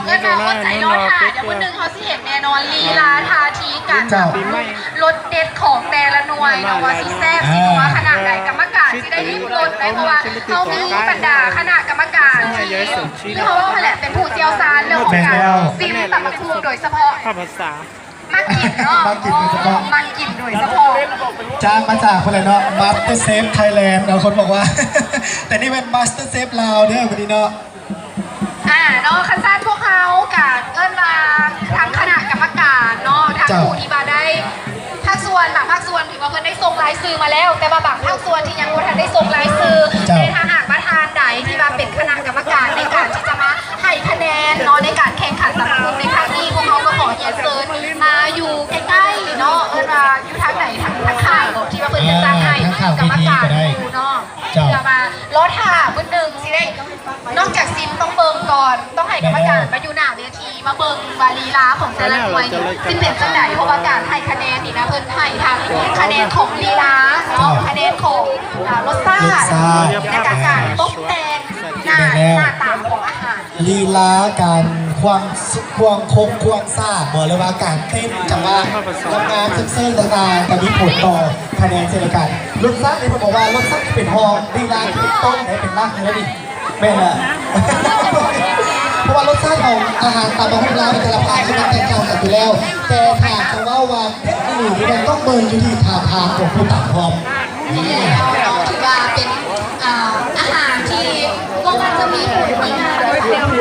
ເອີ້ນວ່າອົດໃຈລໍຖ້າ ດຽວມື້ໜຶ່ງເຮົາຊິເຫັນແນ່ນອນ ລີລາທ່າທີການ ເຈົ້າ ລດເດັດຂອງແຕ່ລະໜ່ວຍເນາະ ວ່າຊິແຊບ ອ່າ ຊິນົວຂະໜາດໃດ. ກຳມະການຊິໄດ້ລິມລົດໄດ້ ເພາະວ່າເຮົາມີບັນດາຄະນະກຳມະການທີ່ ຄືເຮົາເວົ້າຫັ້ນແຫຼະ ເປັນຜູ້ຊ່ຽວຊານເລື່ອງຂອງການ ແມ່ນແລ້ວ ຊິມຕຳບັກຫຸ່ງໂດຍສະເພາະ ພາສາ ມັກກິນເນາະ ມັກກິນໂດຍສະເພາະ ອໍ ມັກກິນໂດຍສະເພາະ ຈ້າງມາຈາກພຸ້ນແຫຼະເນາະ MasterChef Thailand ເນາະ ຄົນບອກວ່າ ແຕ່ນີ້ແມ່ນ MasterChef ລາວເດີ ບັດນີ້ເນາະ. ອ່າ ເນາະ ຄັນຊັ້ນພວກເຮົາກະເອີ້ນວ່າ ທາງຄະນະກຳມະການເນາະ ທາງ ເຈົ້າ ຜູ້ທີ່ວ່າໄດ້ພາກສ່ວນ ບາງພາກສ່ວນ ຖືວ່າເພິ່ນໄດ້ສົ່ງລາຍຊື່ມາແລ້ວ ແຕ່ວ່າບາງພາກສ່ວນທີ່ຍັງບໍ່ທັນໄດ້ສົ່ງລາຍຊື່ ເຈົ້າ ແຕ່ຖ້າຫາກວ່າທ່ານໃດທີ່ວ່າເປັນຄະນະກຳມະການໃນການທີ່ຈະມາໃຫ້ຄະແນນເນາະ ໃນການແຂ່ງຂັນຕຳບັກຫຸ່ງໃນຄັ້ງນີ້ ພວກເຮົາກໍຂໍຮຽນເຊີນມາຢູ່ໃກ້ໆເນາະ ເອີ້ນວ່າຢູ່ທາງໃດ ທາງ ທາງຂ້າງເນາະ ທີ່ວ່າເພິ່ນຈະຈັດໃຫ້ ອ່າ ທາງຂ້າງເວທີກໍໄດ້ ກຳມະການຢູ່ເນາະ ເຈົ້າ ທີ່ວ່າວ່າລໍຖ້າມື້ໜຶ່ງຊິໄດ້ ນອກຈາກຊິມຕ້ອງເບິ່ງກ່ອນ ຕ້ອງໃຫ້ກຳມະການມາຢູ່ໜ້າເວທີ ມາເບິ່ງວ່າລີລາຂອງແຕ່ລະໜ່ວຍນີ້ຊິເປັນຈັ່ງໃດ ເພາະວ່າການໃຫ້ຄະແນນນີ້ນະ ເພິ່ນໃຫ້ທັງຄະແນນຂອງລີລາເນາະ ເຈົ້າ ຄະແນນຂອງ ອ່າ ລົດຊາດ ລົດຊາດ ແລະກະການຕົບແຕ່ງໜ້າ ແມ່ນແລ້ວ ໜ້າຕາຂອງອາຫານ ລີລາການຄວ້າງ ຄວ້າງຄົກຄວ້າງສາກບໍ ຫຼືວ່າການເຕັ້ນຈັງຫວະງາມໆ ເຊິ່ງໆ ຕ່າງໆ ກະມີຜົນຕໍ່ຄະແນນເຊັ່ນດຽວກັນ. ລົດຊາດນີ້ເພິ່ນບອກວ່າ ລົດຊາດນີ້ເປັນຮອງ ລີລານີ້ເປັນຕົ້ນ ແລະເປັນຫຼັກເລີຍນີ້. ແມ່ນລະ ເພາະວ່າລົດຊາດຂອງອາຫານຕຳບັກຫຸ່ງລາວໃນແຕ່ລະພາກມັນແຕກຕ່າງກັນຢູ່ແລ້ວ ແຕ່ຖ້າຈະເວົ້າວ່າເດັດອີ່ຫຼີນີ້ ມັນຕ້ອງເບິ່ງຢູ່ທີ່ທ່າທາງຂອງຜູ້ຕຳພ້ອມ. ຖືວ່າເປັນ ອ່າ ອາຫານທີ່ບໍ່ວ່າຈະມີຜົນດີງາມ ເອີ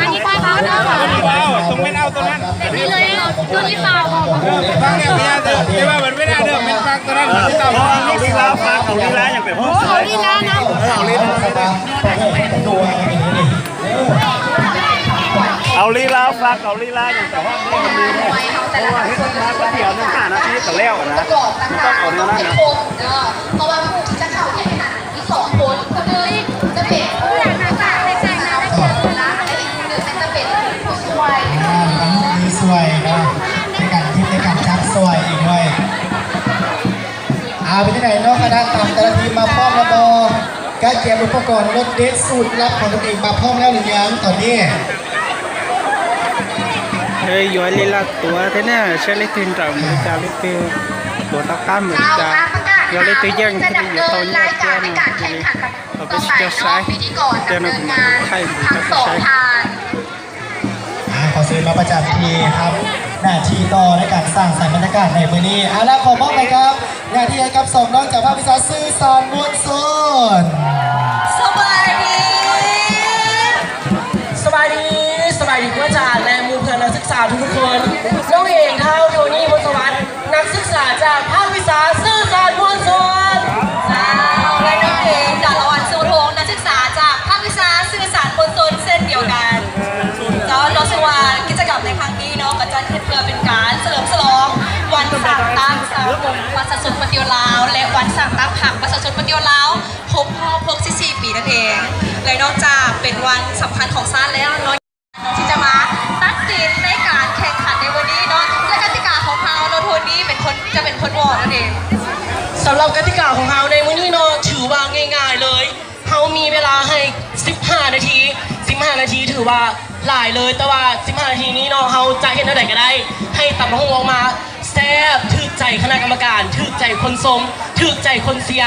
ອັນນີ້ເວົ້າເນາະ ອັນນີ້ເວົ້າ ຕ້ອງແມ່ນເອົາໂຕນັ້ນ ອັນນີ້ເລີຍ ໂຕນີ້ເປົ່າ ຟັງແນ່ເດີ ແຕ່ວ່າມັນເວລາເດີ ແມ່ນຟັງໂຕນັ້ນ ເອົາ ເອົາລີລາ ຟັງເອົາລີລາ ຢ່າໄປ ເອົາລີລານຳ ເອົາລີລາ ເອົາລີລາ ຟັງເອົາລີລາ ຢ່າໄປຮອດ ເພາະວ່າເຮັດມາແປັບດຽວ ໜຶ່ງ ຫ້ານາທີກໍແລ້ວນະ ຕ້ອງເອົາແນວນັ້ນນະ ເພາະວ່າຜູ້ທີ່ຈະເຂົ້າແຂ່ງຂັນ ມີສອງຄົນ ຄົນໜຶ່ງຈະເປັນຜູ້ຮັກສາຂອງສາວ ແລະ ອີກຄົນໜຶ່ງຈະເປັນຜູ້ຊ່ວຍ ອ່າ ມີຊ່ວຍເນາະ ໃນການ ໃນການຈັບຊ່ວຍອີກດ້ວຍ. ອ່າ ເປັນຈັ່ງໃດເນາະ ຄະນະຕຳແຕ່ລະທີມມາພ້ອມແລ້ວບໍ່? ກະກຽມອຸປະກອນລົດເດັດສູດລັບຂອງຕົນເອງມາພ້ອມແລ້ວຫຼືຍັງຕອນນີ້? ເອີຍ ຢອຍລີລາຕົວແທ້ແນ່ ເຊເລຕິນຕາມຈາລິກເຕ ຕົວຕາຕາມຈາ ຢອຍລີເຕແຍ່ງ ຈະດຳເນີນລາຍການໃນການແຂ່ງຂັນຕໍ່ໄປເນາະ ພິທີກອນດຳເນີນງານທັງສອງທ່ານ ອ່າ ຂໍເຊີນມາປະຈຳທີ່ຮັບໜ້າທີ່ຕໍ່ໃນການສ້າງສັນບັນຍາກາດໃນມື້ນີ້ ເອົາລະ ຂໍມອບໃຫ້ກັບ ໜ້າທີ່ໃຫ້ກັບສອງນ້ອງຈາກພາກວິຊາສື່ສານມວນຊົນ. ສະບາຍດີ ສະບາຍດີ ສະບາຍດີຄູອາຈານ ແລະ ໝູ່ເພື່ອນນັກສຶກສາທຸກໆຄົນ. ນ້ອງເອງ ທ້າວ ໂທນີ ພົນສະຫວັດ ນັກສຶກສາຈາກພາກວິຊາສື່ສານມວນຊົນ. ເຈົ້າ ແລະ ນ້ອງເອງ ດາລະວັນ ສຸວົງ ນັກສຶກສາຈາກພາກວິຊາສື່ສານມວນຊົນເຊັ່ນດຽວກັນ. ເຈົ້າ ເນາະ ເຊິ່ງວ່າກິດຈະກຳໃນຄັ້ງນີ້ເນາະ ກໍຈັດຂຶ້ນເພື່ອເປັນການສະເຫຼີມສະຫຼອງວັນສ້າງຕັ້ງສະມາຄົມປະຊາຊົນປະຕິວັດລາວ ແລະ ວັນສ້າງຕັ້ງພັກປະຊາຊົນປະຕິວັດລາວ ຄົບຮອບຫົກສິບສີ່ປີນັ້ນເອງ ແລະ ນອກຈາກເປັນວັນສຳຄັນຂອງຊາດແລ້ວເນາະ ທີ່ຈະມາຕັດສິນໃນການແຂ່ງຂັນໃນມື້ນີ້ເນາະ ແລະ ກະຕິກາຂອງເຮົາເນາະ ໂທນີເປັນຄົນ ຈະເປັນຄົນບອກນັ້ນເອງ. ສຳລັບກະຕິກາຂອງເຮົາໃນມື້ນີ້ເນາະ ຖືວ່າງ່າຍໆເລີຍ. ເຮົາມີເວລາໃຫ້ສິບຫ້ານາທີ ສິບຫ້ານາທີຖືວ່າຫຼາຍເລີຍ ແຕ່ວ່າສິບຫ້ານາທີນີ້ເນາະ ເຮົາຈະເຮັດແນວໃດກໍໄດ້ ໃຫ້ຕຳບັກຫຸ່ງອອກມາແຊບ ຖືກໃຈຄະນະກຳມະການ ຖືກໃຈຄົນຊົມ ຖືກໃຈຄົນເຊຍ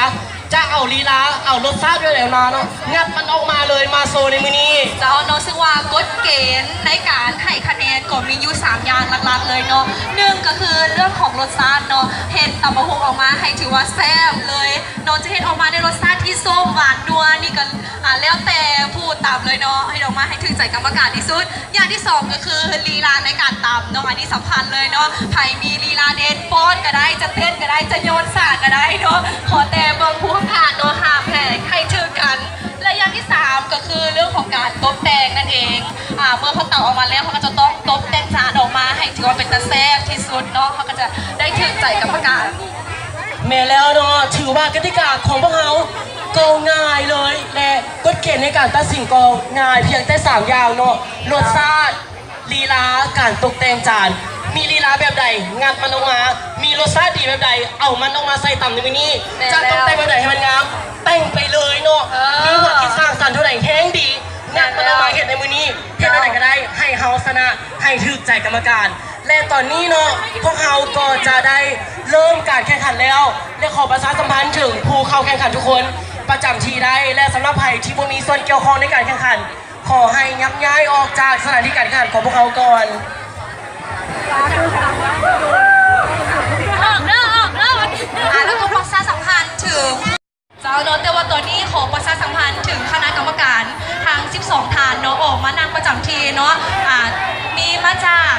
ຈະເອົາລີລາ ເອົາລົດຊາດແນວໃດມາເນາະ ງັດມັນອອກມາເລີຍ ມາໂຊໃນມື້ນີ້. ເຈົ້າ ເນາະ ເຊິ່ງວ່າກົດເກນໃນການໃຫ້ຄະແນນກໍມີຢູ່ສາມຢ່າງຫຼັກໆເລີຍເນາະ ໜຶ່ງກໍຄືເລື່ອງຂອງລົດຊາດເນາະ ເຮັດຕຳບັກຫຸ່ງອອກມາໃຫ້ຖືວ່າແຊບເລີຍ ເນາະ ຈະເຮັດອອກມາໃນລົດຊາດທີ່ສົ້ມ ຫວານ ນົວ ນີ້ກໍ ອ່າ ແລ້ວແຕ່ຜູ້ຕຳເລີຍເນາະ ເຮັດອອກມາໃຫ້ຖືກໃຈກຳມະການທີ່ສຸດ. ຢ່າງທີສອງກໍຄືລີລາໃນການຕຳເນາະ ອັນນີ້ສຳຄັນເລີຍເນາະ ໃຜມີລີລາເດັດ ຟ້ອນກໍໄດ້ ຈະເຕັ້ນກໍໄດ້ ຈະໂຍນສາກກໍໄດ້ເນາະ ຂໍແຕ່ເບິ່ງຜູ້ຮັບທານເນາະ ຫ້າມແພ້ໃຫ້ຖືກກັນ. ແລະ ຢ່າງທີສາມກໍຄືເລື່ອງຂອງການຕົບແຕ່ງນັ້ນເອງ ອ່າ ເມື່ອເຮົາຕຳອອກມາແລ້ວ ເຮົາກໍຈະຕ້ອງຕົບແຕ່ງຈານອອກມາໃຫ້ຖືວ່າເປັນຕາແຊບທີ່ສຸດເນາະ ເຮົາກໍຈະໄດ້ຖືກໃຈກຳມະການ. ແມ່ນແລ້ວເນາະ ຖືວ່າກະຕິກາຂອງພວກເຮົາກໍງ່າຍເລີຍ ແລະ ກົດເກນໃນການຕັດສິນກໍງ່າຍ ພຽງແຕ່ສາມຢ່າງເນາະ ລົດຊາດ, ລີລາ, ການຕົກແຕ່ງຈານ. ມີລີລາແບບໃດ ງັດມັນອອກມາ, ມີລົດຊາດດີແບບໃດ ເອົາມັນອອກມາໃສ່ຕຳໃນມື້ນີ້. ແມ່ນແລ້ວ. ຈະຕົກແຕ່ງແບບໃດໃຫ້ມັນງາມ ແຕ່ງໄປເລີຍເນາະ. ເອີ ມີຄວາມຄິດສ້າງສັນເທົ່າໃດແຮງດີ ແມ່ນແລ້ວ. ງັດມັນອອກມາເຮັດໃນມື້ນີ້ ເຮັດແນວໃດກໍໄດ້ ໃຫ້ເຮົາຊະນະ ໃຫ້ຖືກໃຈກຳມະການ. ແລະ ຕອນນີ້ເນາະ ພວກເຮົາກໍຈະໄດ້ເລີ່ມການແຂ່ງຂັນແລ້ວ ແລະ ຂໍປະຊາສຳພັນເຖິງຜູ້ເຂົ້າແຂ່ງຂັນທຸກຄົນ ປະຈຳທີ່ໄດ້ ແລະ ສຳລັບໃຜທີ່ບໍ່ມີສ່ວນກ່ຽວຂ້ອງໃນການແຂ່ງຂັນ ຂໍໃຫ້ຍັບຍ້າຍອອກຈາກສະຖານທີ່ການແຂ່ງຂັນຂອງພວກເຮົາກ່ອນ. ອອກເດີ ອອກເດີ ອ່າ ແລ້ວກໍປະຊາສຳພັນເຖິງ ເຈົ້າເນາະ ແຕ່ວ່າຕອນນີ້ຂໍປະຊາສຳພັນເຖິງຄະນະກຳມະການທັງສິບສອງທ່ານເນາະ ອອກມານັ່ງປະຈຳທີ່ເນາະ. ອ່າ ມີມາຈາກ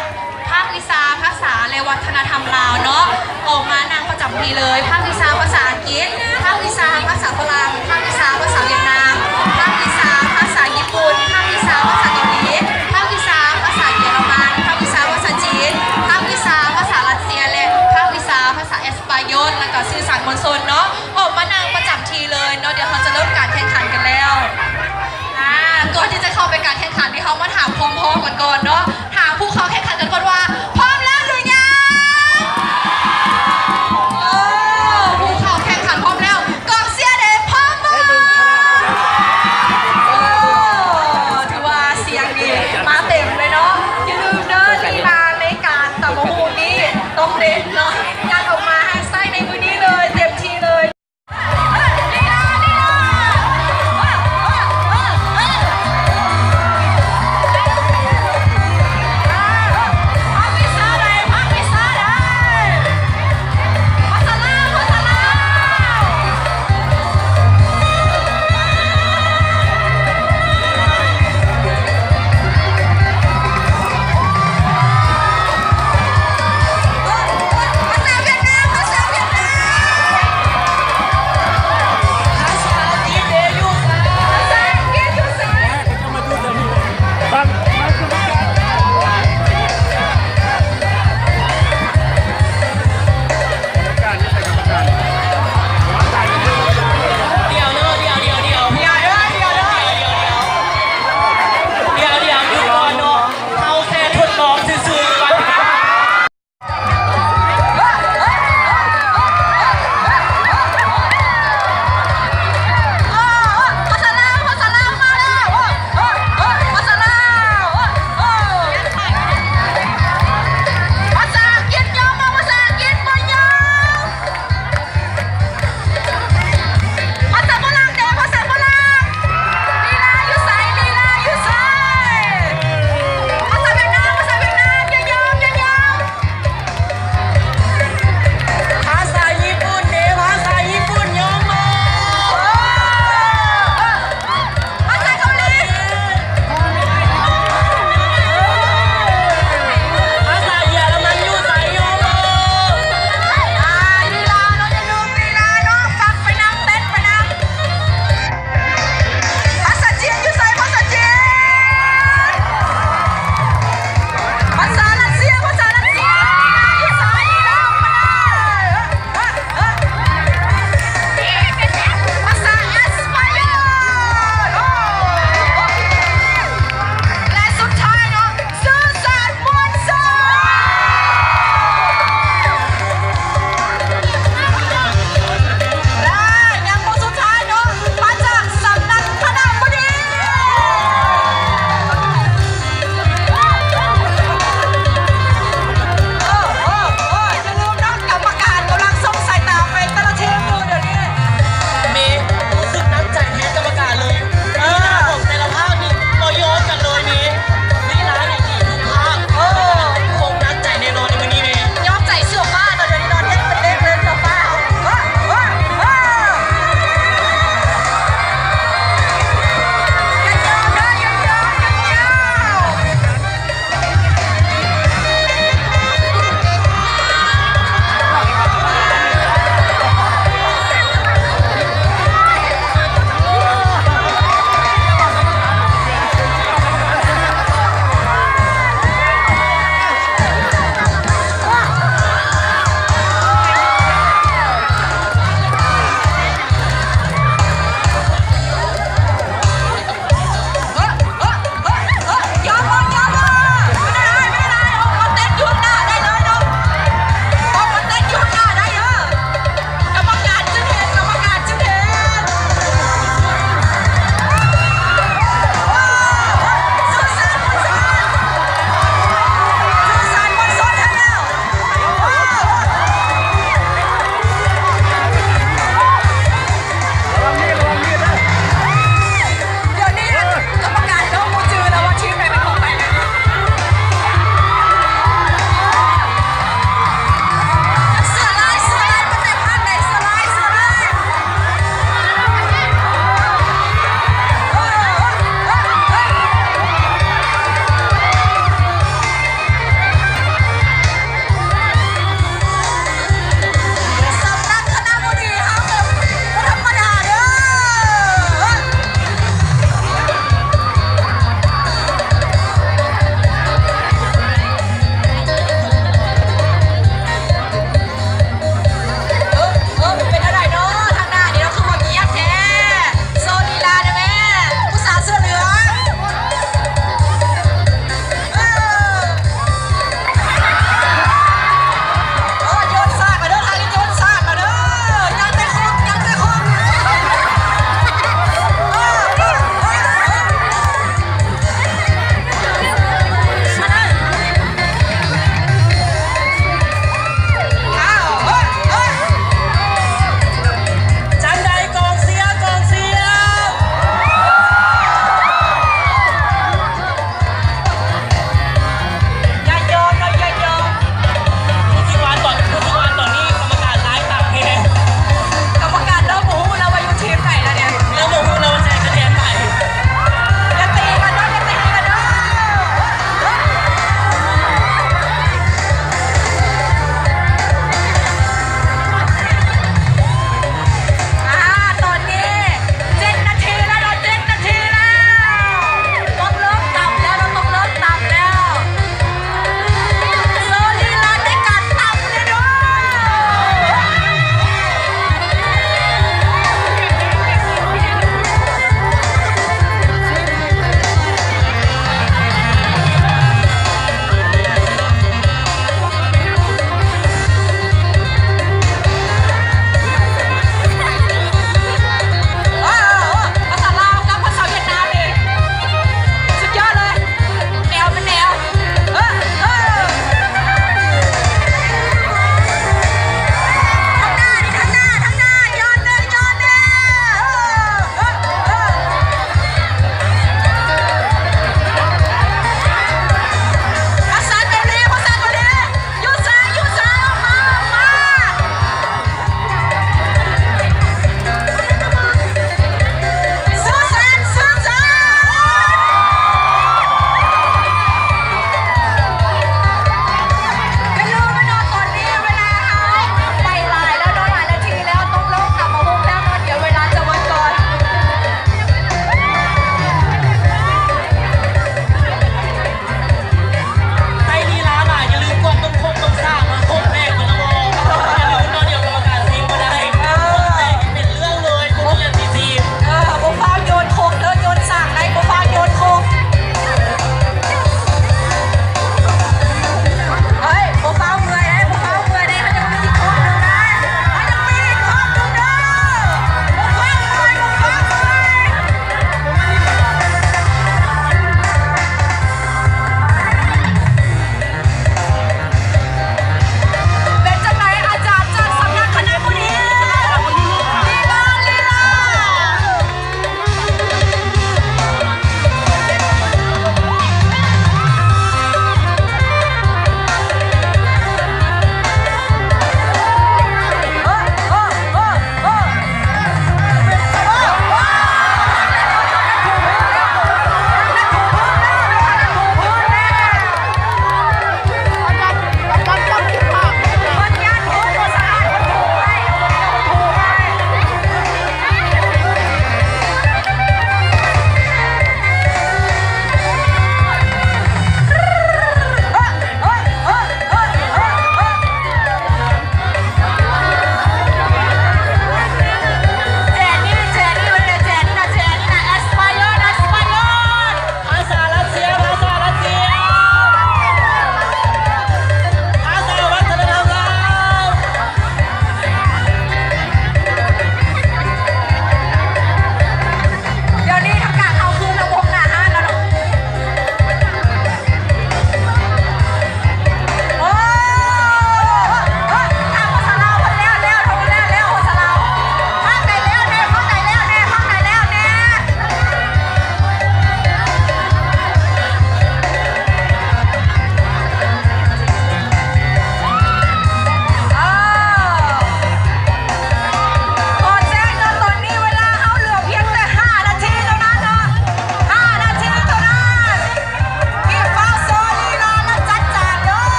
ພາກວິຊາພາສາ ແລະ ວັດທະນະທຳລາວເນາະ ອອກມານັ່ງປະຈຳທີ່ເລີຍ, ພາກວິຊາພາສາອັງກິດ, ພາກວິຊາພາສາຝຣັ່ງ, ພາກວິຊາພາສາຫວຽດນາມ, ພາກວິຊາພາສາຍີ່ປຸ່ນ, ພາກວິຊາພາສາເກົາຫຼີ, ພາກວິຊາພາສາເຢຍລະມັນ, ພາກວິຊາພາສາຈີນ, ພາກວິຊາພາສາຣັດເຊຍ ແລະ ພາກວິຊາພາສາແອັສປາຍົນ ແລ້ວກໍສື່ສານມວນຊົນເນາະ. ອອກມານັ່ງປະຈຳທີ່ເລີຍເນາະ. ດຽວເຮົາຈະເລີ່ມການແຂ່ງຂັນກັນແລ້ວ. ອ່າ ກ່ອນທີ່ຈະເຂົ້າໄປການແຂ່ງຂັນນີ້ ເຮົາມາຖາມຄວາມພ້ອມກັນກ່ອນເນາະ. ຖາມຜູ້ເຂົ້າແຂ່ງຂັນກັນກ່ອນວ່າ ພ້ອມແລ້ວຫຼືຍັງ? ໂອ້ ຜູ້ເຂົ້າແຂ່ງຂັນພ້ອມແລ້ວ. ກອງເຊຍເດ ພ້ອມບໍ່? ໂອ້ ຖືວ່າສຽງນີ້ມາເຕັມເລີຍເນາະ. ຢ່າລືມເດີ ລີລາໃນການຕຳບັກຫຸ່ງນີ້ຕ້ອງເດັ່ນເນາະ. ງັດອອກມາໃຫ້ໃຊ້ໃນມື້ນີ້ເລີຍ ເຕັມທີ່ເລີຍ.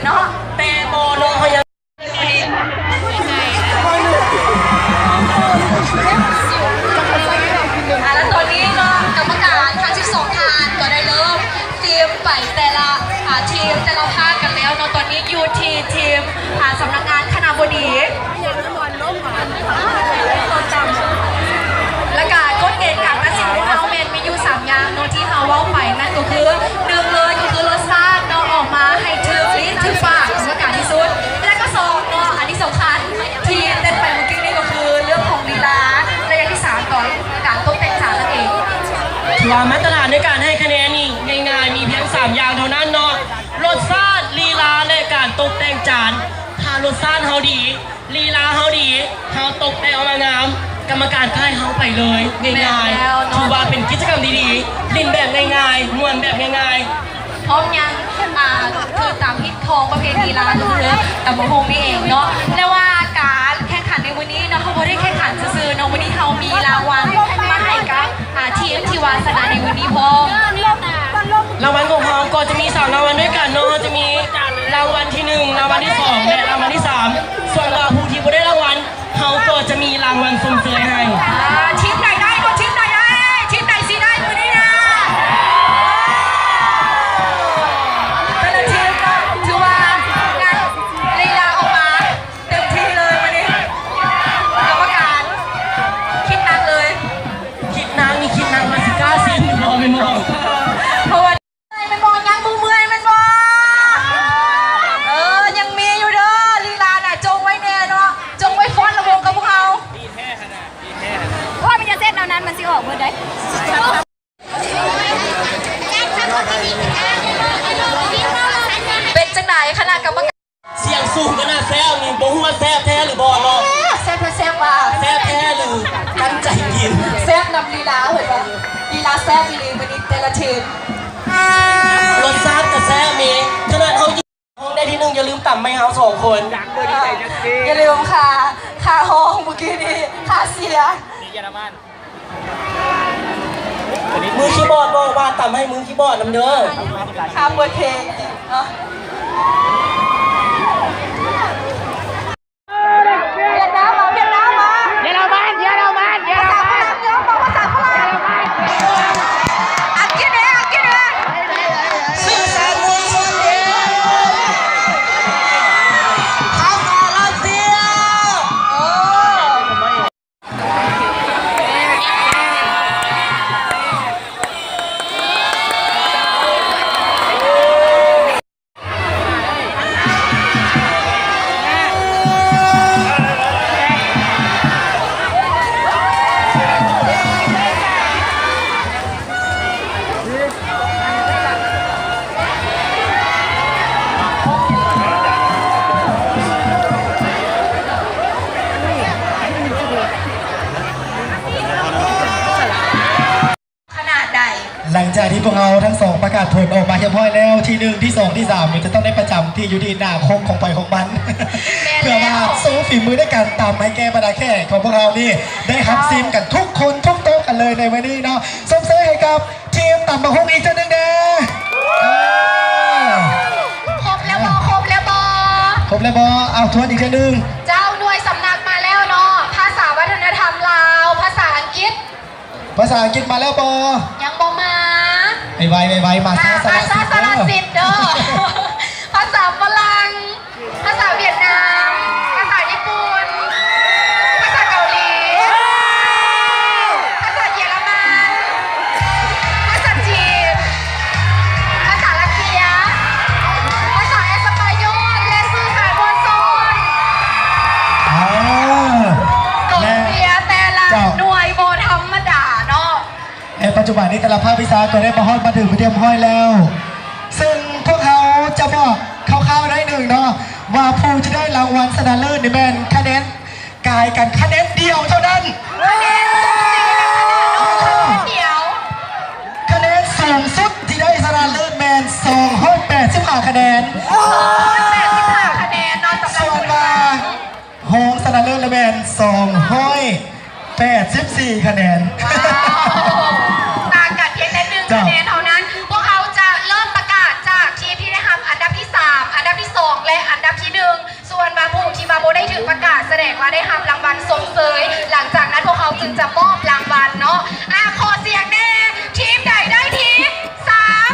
ເນາະ ແຕ່ບໍ່ເນາະ ເຮົາຍັງ ອ່າ ແລ້ວຕອນນີ້ເນາະ ກຳມະການທັງສິບສອງທ່ານກໍໄດ້ເລີ່ມຕຽມໄປແຕ່ລະ ອ່າ ທີມແຕ່ລະພາກກັນແລ້ວເນາະ. ຕອນນີ້ຢູ່ທີ່ທີມ ອ່າ ສຳນັກງານຄະນະບໍດີ ແລ້ວກະກົດເກນການຕັດສິນຂອງເຮົາແມ່ນມີຢູ່ສາມຢ່າງເນາະ ທີ່ເຮົາເວົ້າໄປ ນັ້ນກໍຄື ໜຶ່ງເລີຍກໍຄືລົດຊາດເນາະ ອອກມາໃຫ້ຖືກລີ້ນຖືກປາກກຳມະການທີ່ສຸດ ແລະກໍສອງເນາະ ອັນນີ້ສຳຄັນທີ່ເຕັ້ນໄປເມື່ອກີ້ນີ້ກໍຄືເລື່ອງຂອງລີລາ ແລະຢ່າງທີ່ສາມກໍການຕົກແຕ່ງຈານນັ້ນເອງ. ຖືວ່າມາດຕະຖານໃນການໃຫ້ຄະແນນນີ້ງ່າຍໆ ມີພຽງສາມຢ່າງເທົ່ານັ້ນເນາະ ລົດຊາດ ລີລາ ແລະການຕົກແຕ່ງຈານ. ຖ້າລົດຊາດເຮົາດີ ລີລາເຮົາດີ ເຮົາຕົກແຕ່ງອອກມາງາມ ກຳມະການກໍໃຫ້ເຮົາໄປເລີຍ ງ່າຍໆ. ຖືວ່າເປັນກິດຈະກຳດີໆ ຫຼິ້ນແບບງ່າຍໆ ມ່ວນແບບງ່າຍໆ. ພ້ອມຍັງ ອ່າ ຖືຕາມຮີດຄອງປະເພນີລາວ ກໍຄືຕຳບັກຫຸ່ງນີ້ເອງເນາະ. ແລະວ່າການແຂ່ງຂັນໃນມື້ນີ້ເນາະ ເຮົາບໍ່ໄດ້ແຂ່ງຂັນຊື່ໆເນາະ ມື້ນີ້ເຮົາມີລາງວັນມາໃຫ້ກັບ ອ່າ ທີມທີ່ວ່າຊະນະໃນມື້ນີ້ພ້ອມ. ລາງວັນຂອງເຮົາກໍຈະມີສາມລາງວັນດ້ວຍກັນເນາະ ເຮົາຈະມີລາງວັນທີໜຶ່ງ ລາງວັນທີສອງ ແລະລາງວັນທີສາມ. ສ່ວນວ່າຜູ້ທີ່ບໍ່ໄດ້ລາງວັນ ເຮົາກໍຈະມີລາງວັນຊົມເຊີຍໃຫ້. ອ່າ ທີມໃດໄດ້ເນາະ ທີມໃດໄດ້ ທີມໃດຊິໄດ້ມື້ນີ້ນະ? ແຕ່ລະທີມກໍຖືວ່າງານລີລາອອກມາເຕັມທີ່ເລີຍມື້ນີ້ ກຳມະການຄິດໜັກເລີຍ. ຄິດໜັກນີ້ຄິດໜັກວ່າຊິກ້າຊີ້ນຫຼືບໍ່ແມ່ນບໍ່? ເພາະວ່າ ເມື່ອຍແມ່ນບໍ່? ຍັງບໍ່ເມື່ອຍແມ່ນບໍ່? ເອີ ຍັງມີຢູ່ເດີ ລີລານະ ຈົ່ງໄວ້ແນ່ເນາະ ຈົ່ງໄວ້ຟ້ອນລຳວົງກັບພວກເຮົາ. ໂອ້ຍ ມັນຈະເຊັດແນວນັ້ນ ມັນຊິອອກເບິດໃດ. ເປັນຈັ່ງໃດຄະນະກຳມະການ? ສຽງສູງຂະໜາດແຊວນີ້ ບໍ່ຮູ້ວ່າແຊບແທ້ຫຼືບໍ່ເນາະ? ແຊບແທ້ ແຊບວ່າ ແຊບແທ້ຫຼືຕັ້ງໃຈກິນ? ແຊບນຳລີລາ ເຫັນບໍ່? ລີລາແຊບອີ່ຫຼີມື້ນີ້ ແຕ່ລະທີມ ລົດຊາດກະແຊບມີ ຂະໜາດເຮົາຢູ່ຫ້ອງໄດ້ທີໜຶ່ງ ຢ່າລືມຕຳໃຫ້ເຮົາສອງຄົນ. ຢ່າລືມຄ່າ ຄ່າຫ້ອງມື້ກີ້ນີ້ ຄ່າເສຍ. ມືຄີບອດບອກວ່າຕຳໃຫ້ມືຄີບອດນຳເດີ. ຂ້າມບົດເພງເນາະ. ຫວຽດນາມມາ ຫວຽດນາມມາ. ເຢຍລະມັນ ເຢຍລະມັນ ເຢຍລະມັນ. ພາສາຝຣັ່ງເດີ ເວົ້າພາສາຝຣັ່ງ. ອັງກິດເດ້ ອັງກິດເດ້. ສື່ສານມວນຊົນເດ້ ພາສາຣັດເຊຍ. ໂອ້. ຂະໜາດໃດ. ຫຼັງຈາກທີ່ພວກເຮົາທັງສອງປະກາດຜົນອອກມາຮຽບຮ້ອຍແລ້ວ ທີໜຶ່ງ ທີສອງ ທີສາມ ນີ້ຈະຕ້ອງໄດ້ປະຈຳທີ່ຢູ່ທີ່ໜ້າຄົກຂອງໃຜຂອງມັນ ແມ່ນແລ້ວ ເພື່ອວ່າໂຊຝີມືໃນການຕຳໃຫ້ແກ່ບັນດາແຂກຂອງພວກເຮົານີ້ ໄດ້ຮັບຊິມກັນທຸກຄົນທຸກໂຕະກັນເລີຍໃນມື້ນີ້ເນາະ. ຊົມເຊີຍໃຫ້ກັບທີມຕຳບັກຫຸ່ງອີກເທື່ອໜຶ່ງແດ່. ເອີ ຄົບແລ້ວບໍ່? ຄົບແລ້ວບໍ່? ຄົບແລ້ວບໍ່? ເອົາ ທວນອີກເທື່ອໜຶ່ງ. ເຈົ້າ ໜ່ວຍສຳນັກມາແລ້ວເນາະ ພາສາວັດທະນະທຳລາວ ພາສາອັງກິດ. ພາສາອັງກິດມາແລ້ວບໍ່? ຍັງບໍ່ມາ. ໄວໆ ໄວໆ ມາຊ້າສະຫຼະສິດເດີ. ພາສາຝຣັ່ງ ພາສາຫວຽດນາມ ພາສາຍີ່ປຸ່ນ ພາສາເກົາຫຼີ ພາສາເຢຍລະມັນ ພາສາຈີນ ພາສາຣັດເຊຍ ພາສາເອສປາໂຍ ແລະ ສື່ສານມວນຊົນ. ອ່າ ກອງເຊຍແຕ່ລະໜ່ວຍບໍ່ທຳມະດາເນາະ. ແລະ ປັດຈຸບັນນີ້ແຕ່ລະພາກວິຊາກໍໄດ້ມາຮອດມາເຖິງເປັນທີ່ຮຽບຮ້ອຍແລ້ວ ເຊິ່ງພວກເຮົາຈະບອກຄ່າວໆໜ້ອຍໜຶ່ງເນາະ ວ່າຜູ້ທີ່ໄດ້ລາງວັນຊະນະເລີດນີ້ແມ່ນຄະແນນ ກາຍກັນຄະແນນດຽວເທົ່ານັ້ນ. ຄະແນນສູສີກັນຂະໜາດນັ້ນ ຄະແນນດຽວ. ຄະແນນສູງສຸດທີ່ໄດ້ຊະນະເລີດແມ່ນສອງຮ້ອຍແປດສິບຫ້າຄະແນນ. ສອງຮ້ອຍແປດສິບຫ້າຄະແນນເນາະ ສຳລັບ ສ່ວນວ່າຮອງຊະນະເລີດລະແມ່ນສອງຮ້ອຍແປດສິບສີ່ຄະແນນ. ວ້າວ ຕ່າງກັນພຽງແຕ່ໜຶ່ງຄະແນນເທົ່ານັ້ນ. ເຈົ້າ ພວກເຮົາຈະເລີ່ມປະກາດຈາກທີມທີ່ໄດ້ຮັບອັນດັບທີສາມ ອັນດັບທີສອງ ອ່ະ ຂໍສຽງແດ່ ທີມໃດໄດ້ທີສາມ?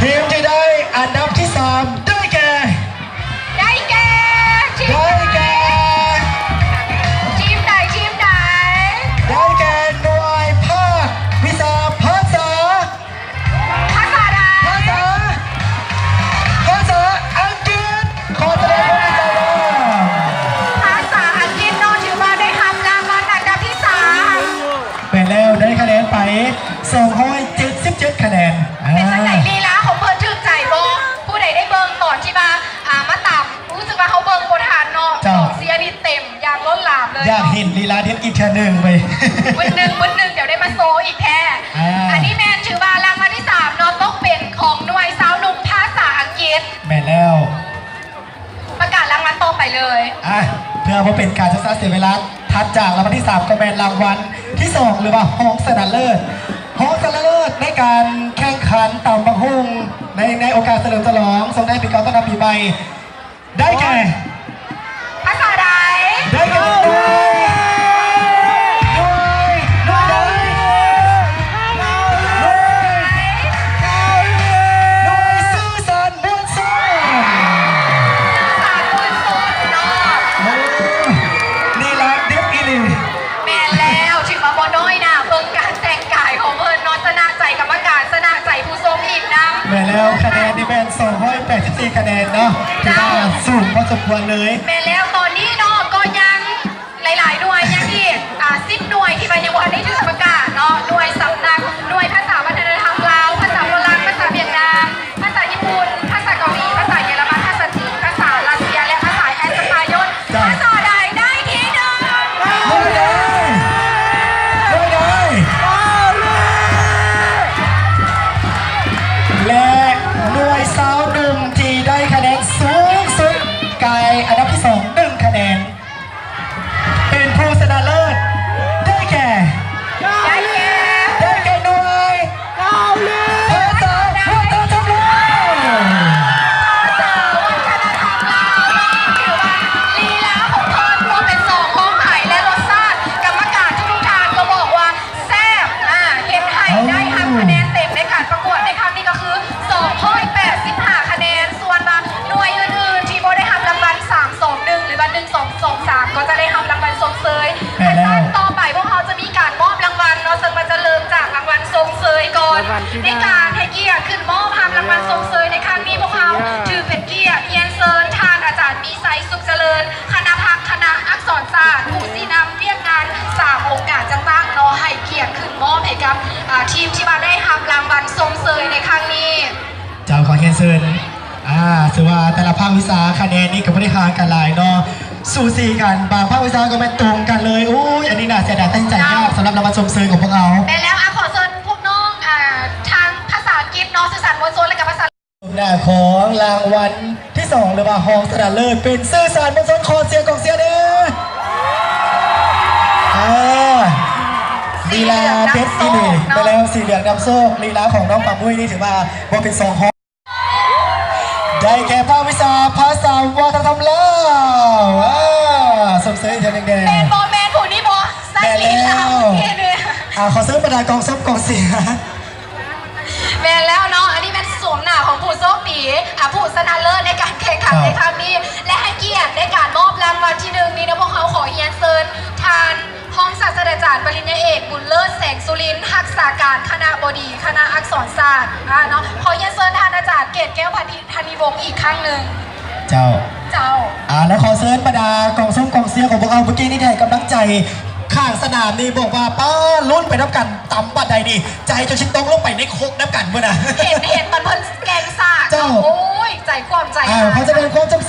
ທີມທີ່ໄດ້ອັນດັບທີສາມໄດ້ແກ່ ໄດ້ແກ່ ທີມໃດ? ໄດ້ແກ່ ທີມໃດ? ທີມໃດ? ໄດ້ແກ່ໜ່ວຍພາກວິຊາພາສາ ພາສາໃດ? ພາສາ ພາສາອັງກິດ ຂໍສະແດງຄວາມດີໃຈນຳ ພາສາອັງກິດເນາະ ຖືວ່າໄດ້ຮັບລາງວັນອັນດັບທີສາມ ແມ່ນແລ້ວ ໄດ້ຄະແນນໄປສອງຮ້ອຍເຈັດສິບເຈັດຄະແນນ. ອ່າ ເປັນຈັ່ງໃດ ລີລາຂອງເພິ່ນຖືກໃຈບໍ່? ຜູ້ໃດໄດ້ເບິ່ງຕອນທີ່ວ່າ ອ່າ ມາຕາມ ຮູ້ສຶກວ່າເຮົາເບິ່ງບໍ່ທັນເນາະ ເຈົ້າ ກອງເຊຍນີ້ເຕັມຢ່າງລົ້ນຫຼາມເລີຍເນາະ ຢາກເຫັນລີລາເດັດອີກເທື່ອໜຶ່ງເວີຍ ບຶດໜຶ່ງ ບຶດໜຶ່ງ ດຽວໄດ້ມາໂຊອີກແທ້. ອ່າ ອັນນີ້ແມ່ນຖືວ່າລາງວັນທີສາມເນາະ ຕົກເປັນຂອງໜ່ວຍຊາວໜຸ່ມພາສາອັງກິດ. ແມ່ນແລ້ວ ປະກາດລາງວັນຕໍ່ໄປເລີຍ. ອ່ະ ເພື່ອບໍ່ເປັນການເສຍເວລາ ຖັດຈາກລາງວັນທີສາມ ກໍແມ່ນລາງວັນທີສອງ ຫຼືວ່າຮອງຊະນະເລີດ ຮອງຊະນະເລີດໃນການແຂ່ງຂັນຕຳບັກຫຸ່ງ ໃນ ໃນໂອກາດສະເຫຼີມສະຫຼອງ ສົ່ງທ້າຍປີເກົ່າ ຕ້ອນຮັບປີໃໝ່ ໄດ້ແກ່ ພາສາໃດ? ໄດ້ແກ່ໜ່ວຍ ໜ່ວຍ ໜ່ວຍໃດ? ໜ່ວຍ ໜ່ວຍສື່ສານມວນຊົນ ສື່ສານມວນຊົນເນາະ. ໂອ້ ນີ້ລະເດັດອີ່ຫຼີ. ແມ່ນແລ້ວ ຖືວ່າບໍ່ນ້ອຍໜ້າ ເບິ່ງການແຕ່ງກາຍຂອງເພິ່ນເນາະ ຊະນະໃຈກຳມະການ ຊະນະໃຈຜູ້ຊົມອີກນຳ. ແມ່ນແລ້ວ ຄະແນນນີ້ແມ່ນສອງຮ້ອຍແປດສິບສີ່ຄະແນນເນາະ ເຈົ້າ ຖືວ່າສູງພໍສົມຄວນເລີຍ. ແມ່ນແລ້ວ ຕອນນີ້ເນາະ ກໍຍັງຫຼາຍໆໜ່ວຍ ຍັງອີກ ອ່າ ສິບໜ່ວຍທີ່ວ່າຍັງບໍ່ທັນໄດ້ຖືກປະກາດເນາະ ໜ່ວຍສຳນັກ ໜ່ວຍພາສາວັດທະນະທຳລາວ ພາສາຝຣັ່ງ ພາສາຫວຽດນາມ ພາສາຍີ່ປຸ່ນ ພາສາເກົາຫຼີ ພາສາເຢຍລະມັນ ພາສາຈີນ ພາສາຣັດເຊຍ ແລະ ພາສາແອັດສະປາຍົນ. ເຈົ້າ ພາສາໃດໄດ້ທີໜຶ່ງ? ໜ່ວຍໃດ? ໜ່ວຍໃດ? ແລະ ໜ່ວຍຊາວໜຸ່ມທີ່ໄດ້ຄະແນນສູງສຸດ ກາຍອັນດັບທີສອງ ໜຶ່ງຄະແນນ ເປັນຜູ້ຊະນະເລີດ ໄດ້ແກ່ ໄດ້ແກ່ ໄດ້ແກ່ໜ່ວຍ ເກົາຫຼີ ພາສາວັດທະນະທຳລາວ ພາສາວັດທະນະທຳລາວເນາະ ຖືວ່າລີລາຂອງເພິ່ນ ຄວາມເປັນສອງຂອງໄທ ແລະ ລົດຊາດ ກຳມະການທຸກໆທ່ານກໍບອກວ່າ ແຊບ ອ່າ ເຮັດໃຫ້ໄດ້ຮັບຄະແນນເຕັມໃນການປະກວດໃນຄັ້ງນີ້ກໍຄື ສອງຮ້ອຍແປດສິບຫ້າຄະແນນ ສ່ວນວ່າໜ່ວຍອື່ນໆທີ່ບໍ່ໄດ້ຮັບລາງວັນ ສາມສອງໜຶ່ງ ຫຼືວ່າ ໜຶ່ງສອງສອງສາມ ກໍຈະໄດ້ຮັບລາງວັນຊົມເຊີຍ. ແມ່ນແລ້ວ ຂັ້ນຕອນຕໍ່ໄປພວກເຮົາຈະມີການມອບລາງວັນເນາະ ເຊິ່ງວ່າຈະເລີ່ມຈາກລາງວັນຊົມເຊີຍກ່ອນ. ລາງວັນທີໜຶ່ງ ໃນການໃຫ້ກຽດຂຶ້ນມອບຮັບລາງວັນຊົມເຊີຍໃນຄັ້ງນີ້ ພວກເຮົາຖືເປັນກຽດຮຽນເຊີນທ່ານອາຈານມີໄຊ ສຸກຈະເລີນ ຄະນະພັກຄະນະອັກສອນສາດ ຜູ້ຊີ້ນຳວຽກງານສາມອົງການຈັດຕັ້ງເນາະ ໃຫ້ກຽດຂຶ້ນມອບໃຫ້ກັບ ອ່າ ທີມທີ່ວ່າໄດ້ຮັບລາງວັນຊົມເຊີຍໃນຄັ້ງນີ້. ເຈົ້າ ຂໍຮຽນເຊີນ ອ່າ ຖືວ່າແຕ່ລະພາກວິຊາຄະແນນນີ້ກໍບໍ່ໄດ້ຫ່າງກັນຫຼາຍເນາະ ສູສີກັນ ບາງພາກວິຊາກໍແມ່ນຕົງກັນເລີຍ. ໂອ້ຍ ອັນນີ້ໜ້າເສຍດາຍແຕ່ງໃຈຍາກ ເຈົ້າ ສຳລັບລາງວັນຊົມເຊີຍຂອງພວກເຮົາ. ແມ່ນແລ້ວ ອ່າ ຂໍເຊີນພວກນ້ອງ ອ່າ ທາງພາສາອັງກິດເນາະ ສື່ສານມວນຊົນ ແລະ ກໍພາສາ ໜ້າຂອງລາງວັນທີສອງ ຫຼືວ່າຮອງຊະນະເລີດເປັນສື່ສານມວນຊົນ ຂໍສຽງກອງເຊຍແດ່. ອ່າ ລີລາເດັດອີ່ຫຼີ. ແມ່ນແລ້ວ ສີເຫຼືອງນຳໂຊກ ລີລາຂອງນ້ອງປາມຸ້ຍນີ້ຖືວ່າບໍ່ເປັນສອງຮອງ. ໄດ້ແກ່ພາກວິຊາພາສາວັດທະນະທຳລາວ. ອ່າ ຊົມເຊີຍອີກເທື່ອໜຶ່ງແດ່. ແມ່ນບໍ່ ແມ່ນຜູ້ນີ້ບໍ່? ແມ່ນແລ້ວ. ອ່າ ຂໍເຊີນບັນດາກອງຊົມກອງເຊຍ. ແມ່ນແລ້ວເນາະ ອັນນີ້ແມ່ນໂສມໜ້າຂອງຜູ້ໂຊກດີ ອ່າ ຜູ້ຊະນະເລີດໃນການແຂ່ງຂັນ ເຈົ້າ ໃນຄັ້ງນີ້ ແລະ ໃຫ້ກຽດໃນການມອບລາງວັນທີໜຶ່ງນີ້ນະ ພວກເຮົາຂໍຮຽນເຊີນທ່ານຮອງສາດສະດາຈານປະລິນຍາເອກ ບຸນເລີດ ແສງສຸລິນ ຮັກສາການຄະນະບໍດີຄະນະອັກສອນສາດ ອ່າ ເນາະ ຂໍຮຽນເຊີນທ່ານອາຈານເກດແກ້ວ ພັນທິ ທະນີວົງ ອີກຄັ້ງໜຶ່ງ. ເຈົ້າ ເຈົ້າ ອ່າ ແລ້ວຂໍເຊີນບັນດາກອງຊົມກອງເຊຍຂອງພວກເຮົາ ເມື່ອກີ້ນີ້ທີ່ໃຫ້ກຳລັງໃຈຂ້າງສະໜາມນີ້ ບອກວ່າ ປ້າ ລຸ້ນໄປນຳກັນ ຕຳບາດໃດນີ້ ໃຈຈົນຊິຕົກລົງໄປໃນຄົກນຳກັນພຸ້ນນະ. ເຫັນ ເຫັນຕອນເພິ່ນແກ່ງສາກ ເຈົ້າ ໂອ້ຍ ໃຈຄວາມໃຈ ອ່າ ຫາຍ ຂໍສະແດງຄວາມຈຳ